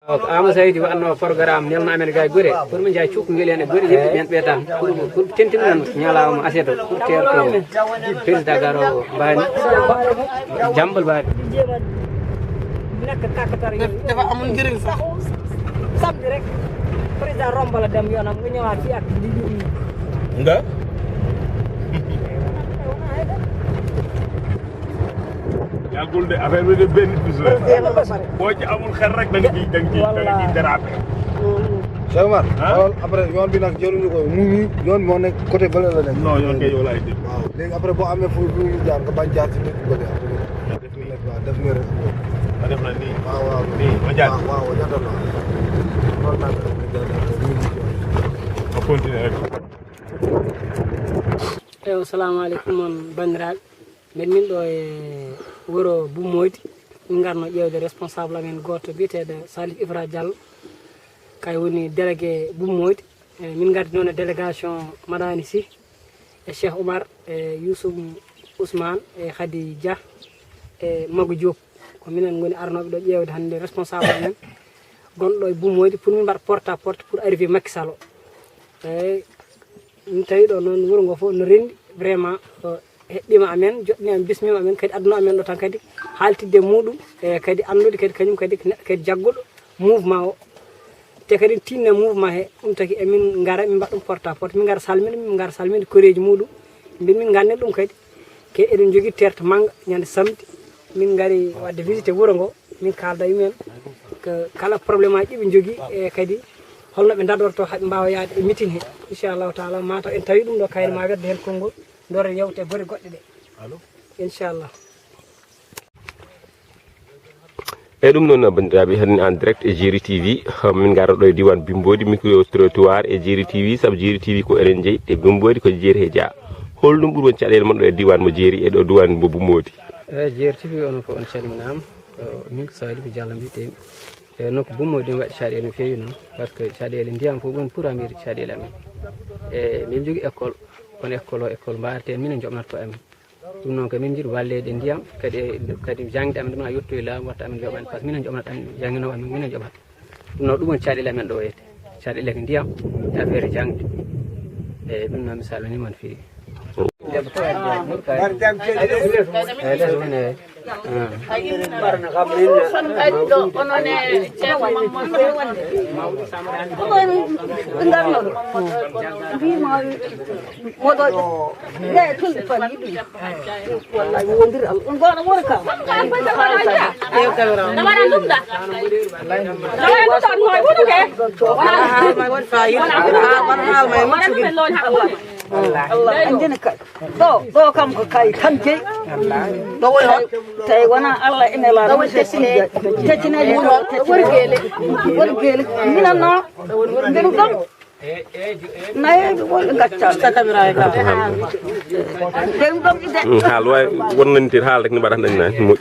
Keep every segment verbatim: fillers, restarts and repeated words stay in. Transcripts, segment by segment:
Ko Ama Saydi waɗno programme, nelno amen ga e Gure, pour min njaha cukko ngel hen e Gure, yimɓe ɓen ɓe tan, pour, pour tentini non ñalawma aseto, pour teerto président garowo Mbani, Jambal Bani. Nekk kàkkatar yooyu. Dafa amul njëriñ sax. Samedi rek, président Rombala dem yoonam, nga ñëwaat fii ak lii, lii, lii. Nga? Yàggul de, affaire bi de benn bis la. Boo ci amul xel rek, da nga ciy, da nga ciy, da nga ciy déraper. Cheikh Omar, ah? Xoolal, après yoon bi nag jëluñu ko, mu ngi yoon moo nekk côté bële la nekk. Non, yoon kay yow laay dégg. Waaw, léegi après boo amee fu fu ñu jaar, nga bañ jaar ci dëkk bële. Def nii. Waaw, def nii rek. Nga def na nii. Waaw, waaw. Nii, ma jaar. Waaw, waaw, jàddal la. Loolu laa ko def, nga jàddal ko. Nii, nii. Ma continuer rek. Eyo, salamu aleykum on banndiraaɓe. Mbeɗa min ɗo e wuro Bummoydi. Min ngarno ƴeewde responsable amen gooto biyeteeɗo Salif Ibra Diallo. Kay woni délégué Bummoydi. E min ngardi noon e délégation Madani Sy e Cheikh Oumar e Youssouf Ousmane e Khady Dia e Magu Diop. Ko minen ngoni arnooɓe ɗo ƴeewde hannde responsable amen gonɗo e Bummoydi pour min mbaɗa porte à porte pour arrivé Macky Sall o. Eeyi, min tawi ɗo noon wuro ngo fof no renndi, vraiment, o heɓɓiima amen, joɗɗini amen, bismiima amen, kadi addunoo amen ɗo tan kadi haaltidde e muɗum, e kadi anndude kadi kañum kadi ko neɗɗo kadi jagguɗo mouvement o. Te kadi tinna mouvement he, ɗum taki emin ngara, min mbaɗa ɗum porte à porte, min ngara salmina, min ngara salminde koreeji muɗum, mbin min ngannden ɗum kadi. Ke eɗen njogii teerte mannga ñande samedi, min ngari waɗde visite wuro ngo, min kaalda e mumen ko kala problème aji ɗi ɓe njogii, e kadi holno ɓe dadorto haa ɓe mbaawa yahde e meeting he. Inchallahu taala, mataw en tawi ɗum ɗo, kayre ma wedde heen konngol, ndooren yewte e bone goɗɗe ɗe. Inchallah. E ɗum noon, banndiraaɓe, haɗen en direct e Jeeri T V. Min ngara ɗo e diiwaan Bummoydi, micro trottoir e Jeeri T V, sabu Jeeri T V ko enen jeyi, e Bummoydi ko Jeeri he jeyaa. Holɗum ɓuri won caɗeele mon ɗo e diiwaan mo Jeeri e ɗo diiwaan mo Bummoydi? E Jeeri T V, onon fof on calminaama. O, min ko Salif Diallo mbiyetee-mi. E nokku Bummoydi mi waɗi caɗeele no feewi noon, par ce que caɗeele ndiyam fof woni pour amir caɗeele amen. E min njogii école, kono école o, école mbaaraten, minen njoɓnata ko amen. Ɗum noon ko min njiɗi walleede ndiyam, kadi, kadi jaŋde amen ɗum na yettoyi laamu, watta amen njoɓani, par ce que minen njoɓnata, amen jannginoowo amen, minen njoɓata. Ɗum noon ɗum woni caɗeele amen ɗo wiyete. Caɗeele ko ndiyam, e affaire jaŋde. Eeyi, ɗum noon mi salminiima no feewi. Eeyi, ɗum ne. Ɓe ngarno ɗo. Mbiima, moɗo, nde tulɓe fan yiɗi. Wallahi, wondir Allah. On goɗɗo woni kam. Ɗum waɗan ɗum da. Ɗum waɗan ɗum da, ɗum waɗan ɗum da. Wona haal may woni fayida. Wona haal may woni fayida. Wona ɗum en looni haɓɓude. Allah. Anjini kay. Ɗo, ɗo kam ko kay tan jeyi. Ɗo woni hol? Tawi wona Allah ene la. Ɗo woni teccine. Teccine wuro. Woni geele. Woni geele. Minan no. Mbeɗu ɗon. Nayeeɓe woni gaccal. Usta kamera e kam. Mbeɗu ɗon ide. Mm, haal wawi wonnantir haal rek no mbaɗa dañna moƴƴi.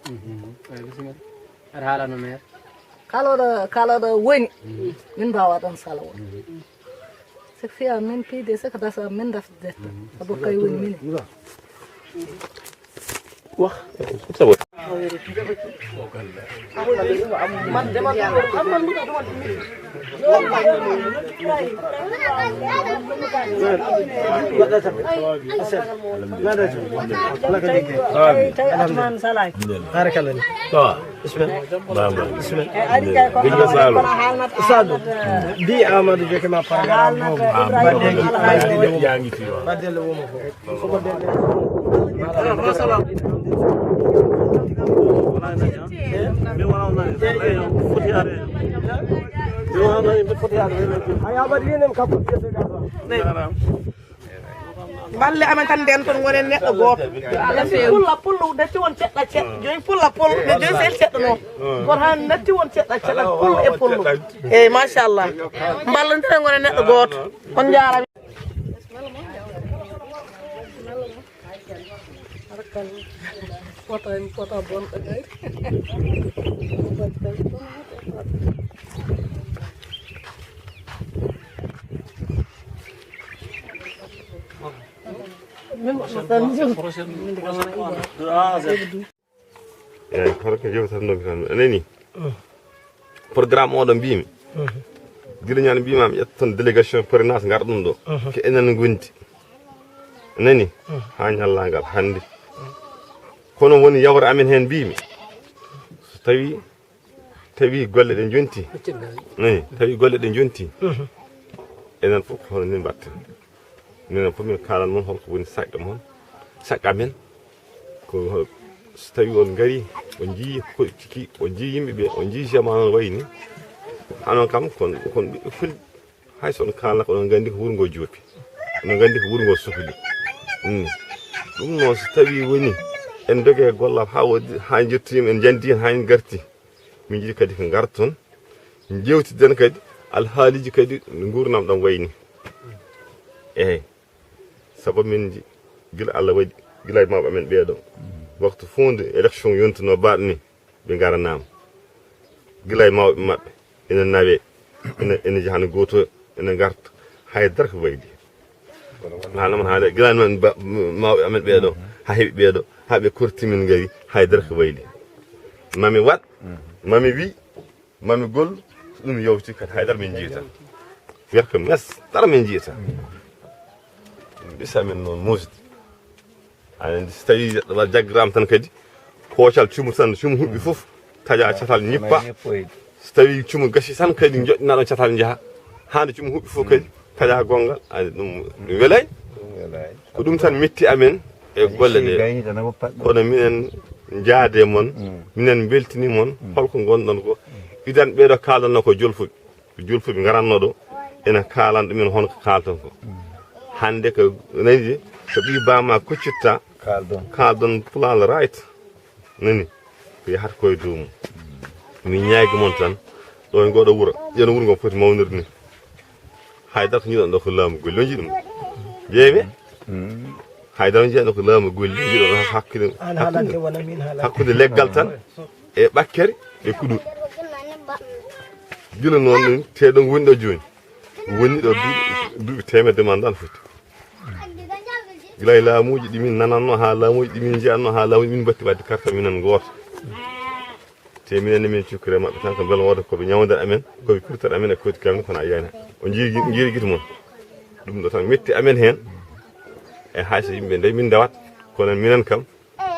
Mhm. Eyi, bisimilla. Aɗa haalano maire? Kala ɗo, kala ɗo woni, min mbawa ɗon sala won. Siko fiya min piide, siko dasa min dafde. Sabu kay woni minen. Wax. Tawi Atman Salay. Barakallah. To. Bismillah. Bismillah. Bingo Salo. Sado. Bi Amadou Joke ma paragraphe. Amadou Joke ma paragraphe. Baddele woma fof. Baddele woma fof. Hay aɓa winen kam. Balle amen tan nden toon, ngonen neɗɗo gooto. Pulla pullo, natti won ceɗɗa ceɗɗa. Joyi pulla pullo, nde joyi sel ceɗɗa noon. Goto han natti won ceɗɗa ceɗɗa, pullo e pullo. Eyyi, machallah. Mballondire, ngonen neɗɗo gooto. On njaarama. Pota en pota bonɗo kay. Eyyi, hoto ko yewtere nde tan, a nani? Programme oɗo mbimi. Gila ñande mbima mi ƴetta toon délégation pèlerinage ngar ɗum ɗo. Ko enen gondi. A nani? Ha ñallangal hande. Kono woni yawre amen hen mbimi. So tawi, tawi golle ɗe jonti. Nani? Tawi golle ɗe jonti. Enen fof ko hono min mbatten. Minen fof min kaalan mon holko woni saɗɗa mon, saɗɗa men. Ko hol-, so tawi on ngari, on njii ko ciki, on njii yimɓe ɓe, on njii jamaanu no wayi ni. Hanon kam kon, kon ɓiɓɓe fulɓe. Hay so on kaalna ko onon nganndi ko wuro ngo joopi. Onon nganndi ko wuro ngo sohli. Mm. Ɗum noon so tawi woni en doge gollal haa wodi, haa njettoyima, en njandi hen haa en ngarti. Min njiɗi kadi ko ngarton, jewtiden kadi alhaaliji kadi no nguurndam ɗam wayi ni. Eeyi. Sabu min nji-, gila Allah waɗi, gila e mawɓe amen ɓeeɗo. Waktu fof nde élection yontuno baaɗo ni, ɓe ngaranaama. Gila e mawɓe maɓɓe, ene nawe, ene, ene njahana gooto, ene ngarta. Hay dara ko waydi. Haala mon haala, gila noon ba-, mawɓe amen ɓeeɗo, haa heɓi ɓeeɗo, haa ɓe korti min ngari, hay dara ko waydi. Mami waɗ, mami wi, mami gol, so ɗum yawti kadi hay dara min njiita. Wiyata ko mes, dara min njiita. Ɗum ɓisa men noon muusde. Aɗa anndi so tawi jaggaama tan kadi, koocal cumu tan, cumu huɓɓi fof, taƴa catal ñippa. So tawi cumu gasi tan kadi, joɗɗina ɗon catal njaha. Haa nde cumu huɓɓi fof kadi, taƴa gonngal, aɗa ɗum, ɗum welay. Ko ɗum tan metti amen e golle ɗe. Kono minen njaade mon, minen mbeltini mon, holko ngonɗon ko. Idan ɓeeɗo kaaldanno ko jolfuɓe. Julfuɓe ngaranno ɗo, ene kaalan ɗumen hono ko kaalton ko. Hannde ko nani de, ko ɓii bama kuccitta, kaaldon, kaaldon pulaar right. Nani, ko yahata koye dow mum. Min ñaagi mon tan, ɗo e ngoɗo wuro, ƴeew no wuro ngo foti mawnirde ni. Hay dara ko njiɗon ɗo ko laamu golli, on njiɗi ɗum? Jeeɓe? Hay dara njiɗon ɗo ko laamu golli, njiɗon ɗo hakkunde, hakkunde, hakkunde leggal tan e ɓakkere e kuɗol. Gila noon ɗum, te ɗo woni ɗo jooni. Woni ɗo duuɓi, duuɓi teemedde man ɗan foti. Gila e laamuuji ɗi min nananno, haa laamuuji ɗi min njiyanno, haa laamuuji min mbatti wadde karta minen gooto. Te minen ne min cukkire maɓɓe tan ko mbela wooda ko ɓe ñawdata amen, ko ɓe pirtata amen e koyɗi kamen kono a yiyani. O jiiri, jiiri gite mon. Ɗum ɗo tan metti amen heen. E hay so yimɓe nde min ndewat, kono minen kam,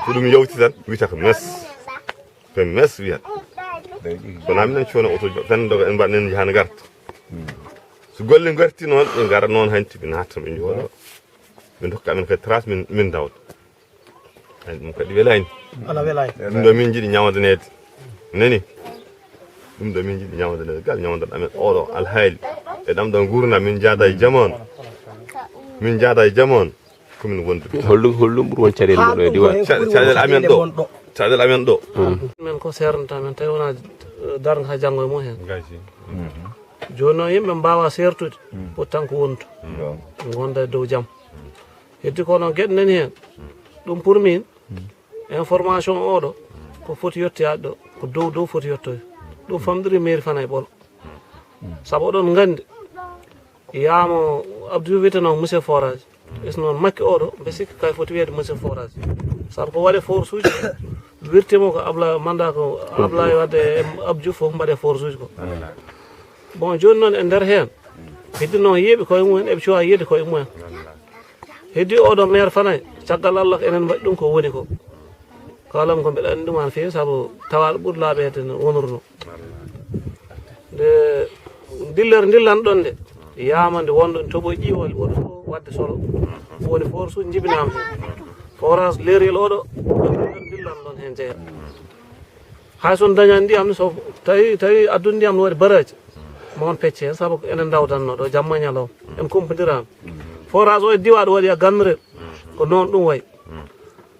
so ɗum yawti tan, wiyata ko mes. Ko mes wiyata. Kono minen coono oto jo-, tan doga en mbaɗa nen njaha ngarta. So golle ngarti noon, ɓe ngara noon hanti, ɓe natta, ɓe njooɗo. Ɓe ndokka amen kadi trace min, min ndawda. Ay, ɗum kadi welaani. Ala welaani. Ɗum ɗo min njiɗi ñawndaneede. Nani? Ɗum ɗo min njiɗi ñawndaneede. Gal ñawndan amen oɗo alhaali. E ɗam ɗo nguurndam min njaada e jamaanu. Min njaada e jamaanu. Ko min wonduɓe. Holɗum, holɗum ɓuri won caɗeele mon ɗo e diiwaan? Ca-, caɗeele amen ɗo. Caɗeele amen ɗo. Mm. Min ko seernata min tawi wonaa, eh, darnga haa janngo e mum heen. Ngaji. Jooni noon yimɓe mbaawa seertude. Mm. Ko tan ko wondu. Mm. Ngonda e dow jam. Heddi ko noon geɗe nani heen. Ɗum pour min, information oɗo, ko foti yettoyaade ɗo, ko dow dow foti yettoye. Ɗum famɗiri mairie Fanay Ɓolo. Sabu oɗon nganndi, yaama Abdou Diouf wiyeteno monsieur Forage. Ɓes noon Makki oɗo, mbe sikki kay foti wiyeede monsieur Forage. Sabu ko waɗe force uji, wirtimo ko Abla-, manda ko Ablaye Wade e Abdou Diouf fof mbaɗe force uji ko. Bon, jooni noon e nder heen, heddi noon yeeɓi koye mumen, eɓe cuwa yiide koye mumen. Heddi oɗo maire Fanay, caggal Allah ko enen mbaɗi ɗum ko woni ko. Kalam ko mbeɗa anndi ɗum an feewi, sabu tawaaɗo ɓuri laaɓeede no wonruno. Nde dillere dillan ɗon nde, yaama nde wonɗo ne toɓo ƴiiwal, woto fof waɗde solo. Woni force uji njibinaama heen. Forage Leeriyel oɗo, dillan ɗon heen jeeya. Hay so on dañaani ndiyam, so tawi, tawi addude ndiyam no waɗi baraaji, ma on pecce heen, sabu ko enen ndawdanno ɗo jamma e ñalawma. En kumpondiraama. Forage o e diwa ɗo waɗi e Gannorel, ko noon ɗum wayi.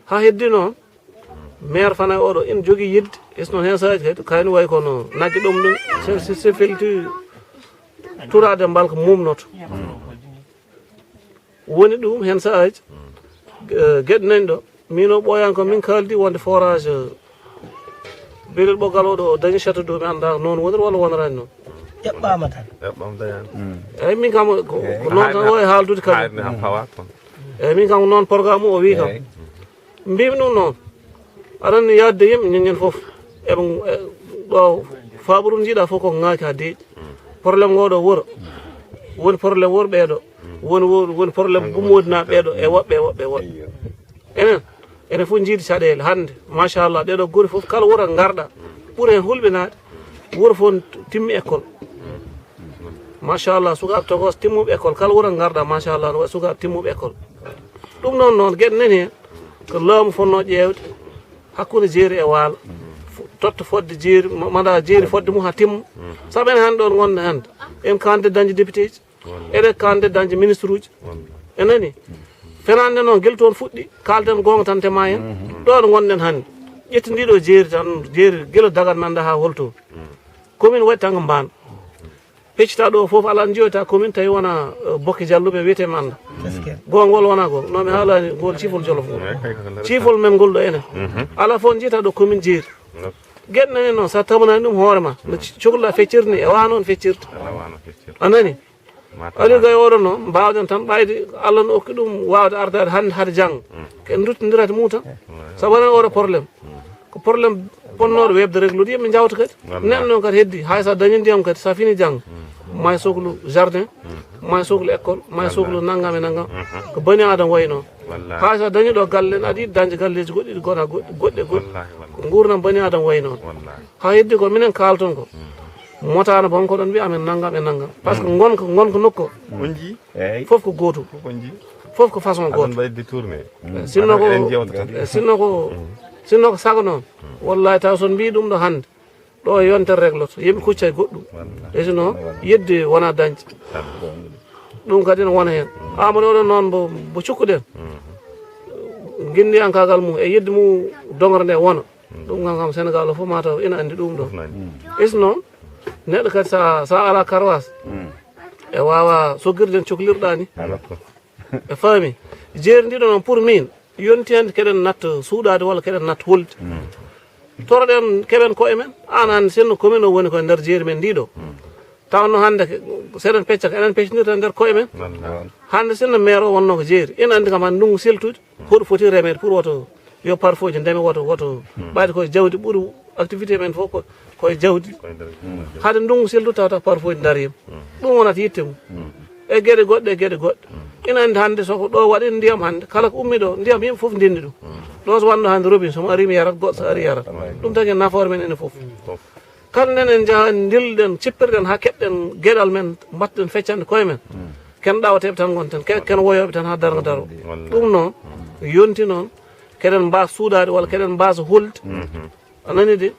Haa heddi noon, maire Fana oɗo ina jogii yidde, hisno heen sahaaji kadi, kayni wayi kono nagge ɗum ɗum, se, se, se felti turaade mbalka mumnoto. Woni ɗum heen sahaaji, eh, geɗe nani ɗo. Min o ɓooyan ko min kaaldi wonde forage, eh, Belel Ɓoggal oɗo o dañi château d'eau, mi anndaa noon woniri walla woniraani noon. Eɓɓaama tan. Eɓɓam dañaani. Eeyi, min kam ko, ko noon tan o e haaldude kam. Haalde ha fawa kon. Eeyi, min kam ko noon programme o wii kam. Eeyi. Mbimi ɗum noon. Aɗa anndi yaadde yimɓe ñin ñin fof. Eɓe, e, ɗo faaɓuru njiiɗa fof ko ŋaaki ha deeƴi. Problème ngoɗo wuro. Woni problème worɓe ɗo. Woni, woni, woni problème gummoodinaaɓe ɗo e woɓɓe, e woɓɓe, e woɓɓe. Enen, enen fof njiidi caɗeele hannde. Machallah, ɗeɗo guri fof kala wuro ngarɗa. Ɓuri heen hulɓinaade. Wuro fof timmi école. Machallah, sukaaɓe tokos timmuɓe école. Kala wuro ngarɗa, machallah, no waɗi sukaaɓe timmuɓe école. Ɗum noon, noon, geɗe nani heen. Ko laamu fotnoo ƴeewde hakkunde jeeri e waalo. Fo-, totta fodde jeeri, ma-, manda jeeri fodde mum haa timma. Sabu enen hannde ɗoon ngonɗen hannde. En candidat dañde député ji. Eɗen candidat dañde ministre uji. En nani? Fenaande noon, gila toon fuɗɗi, kaalden goonga tan tema en. Ɗo ɗo ngonɗen hannde. Ƴetti ndi ɗo jeeri tan, jeeri gila dagat nannda haa holto. Commune waɗi tan ko mbaan. Peccita ɗo fof alaa njiyoyta commune tawi wona, eh, Bokke Jalluɓe wiyetee mi annda. Goonga walla wonaa goonga? No mi haalani ngol ciifol Jolof ngol. Ciifol men ngol ɗo enen. Alaa fof njiita ɗo commune jeeri. Geɗe nani noon, so a tamanaani ɗum hoore ma, no c-, cohluɗa feccirde ni, e wano on feccirta. A nani? Aliou Gaye oɗo noon, mbaawɗen tan ɓayde Allah no okki ɗum waawde ardaade hannde hade janngo. Ko en nduttindirata mum tan. Sabu aɗa anndi oɗo problème. Ko problème bonnooɗo weɓde réglude, yimɓe njawta kadi. Neɗɗo noon kadi heddi, hay so a dañi ndiyam kadi, so a fini janngo, ma a soklu jardin, ma a soklu école, ma a soklu nanngam e nanngam. Ko bani Aadama wayi noon. Hay so a dañi ɗo galle, aɗa yiɗi dañde galleeji goɗɗi, ɗi gona goɗɗi, goɗɗi e goɗɗi. Ko nguurndam bani Aadama wayi noon. Haa heddi ko minen kaalton ko. Motaano bon ko ɗon mbiya amen nanngam e nanngam. Parce que ngonka, ngonka nokku o, fof ko gootum. Fof ko façon gooto. Sinno ko, sinno ko, sinno ko sago noon. Wallahi taw so on mbii ɗum ɗo hannde, ɗo yontere régloto, yimɓe kucca e goɗɗum. E sino yedde wona dañde. Ɗum kadi ne wona heen. Amadou oɗon noon mbo, mbo cukkuɗen. Ngindiyankaagal mum e yedde mum dongre nde wona. Ɗum kam, kam Senegal o fof mataw ina anndi ɗum ɗo. Is noon, neɗɗo kadi sa, sa ala karwas, e wawa soggirde n coklirɗa ni. E faami, jeeri ndi ɗo noon pour min, yonti hannde keɗen natta suuɗade walla keɗen natta holde. Toroɗen keɓen koye men, an hannde sinno commune o woni koye nder jeeri men ndi ɗo. Tawanno hannde ke-, seɗen pecca ko enen peccindirta nder koye men. Hannde sinno maire o wonno ko jeeri, ina anndi kam hannde ndungu seltude, hoɗo foti remeede pour woto yo parfoji ndeme woto, woto ɓayde koye jawdi ɓuri activité men fof ko, koye jawdi. Hade ndungu seltude tawata parfoji darima. Ɗum wonata yitte mum. E geɗe goɗɗe, e geɗe goɗɗe. Ina anndi hannde so ko ɗo waɗi ndiyam hannde, kala ko ummi ɗo, ndiyam yimɓe fof ndenndi ɗum. Ɗo so wanno hannde robinet, so mo ari mi yarat, goɗɗo so ari yarat. Ɗum tagi nafoore men enen fof. Kala nen en njaha, en ndilɗen, cippirɗen haa keɓɗen geɗal men, mbaɗten feccande koye men. Ken ɗawateeɓe tan ngonten, ke-, ken woyooɓe tan haa darnga daro. Ɗum noon, yonti noon, keɗen mbaasa suuɗaade walla keɗen mbaasa holde. A nani de?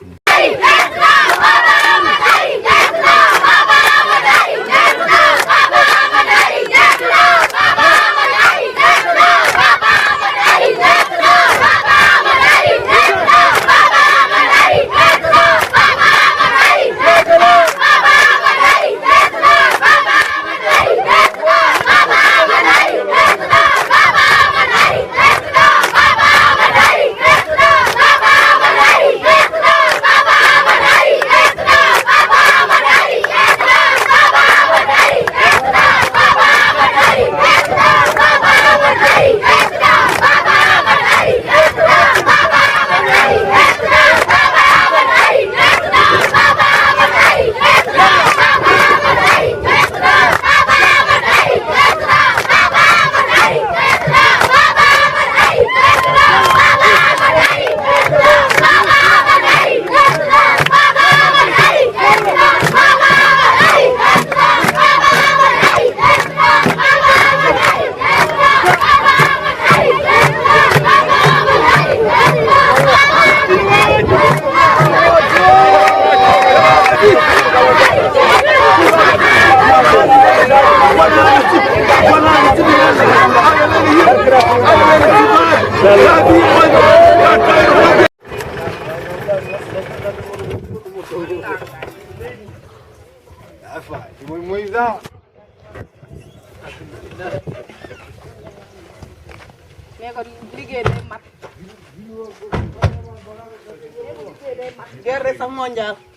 Afa, ci mooy mooy sax. Ne ko liggéey day mat. Guerre sax mondiale.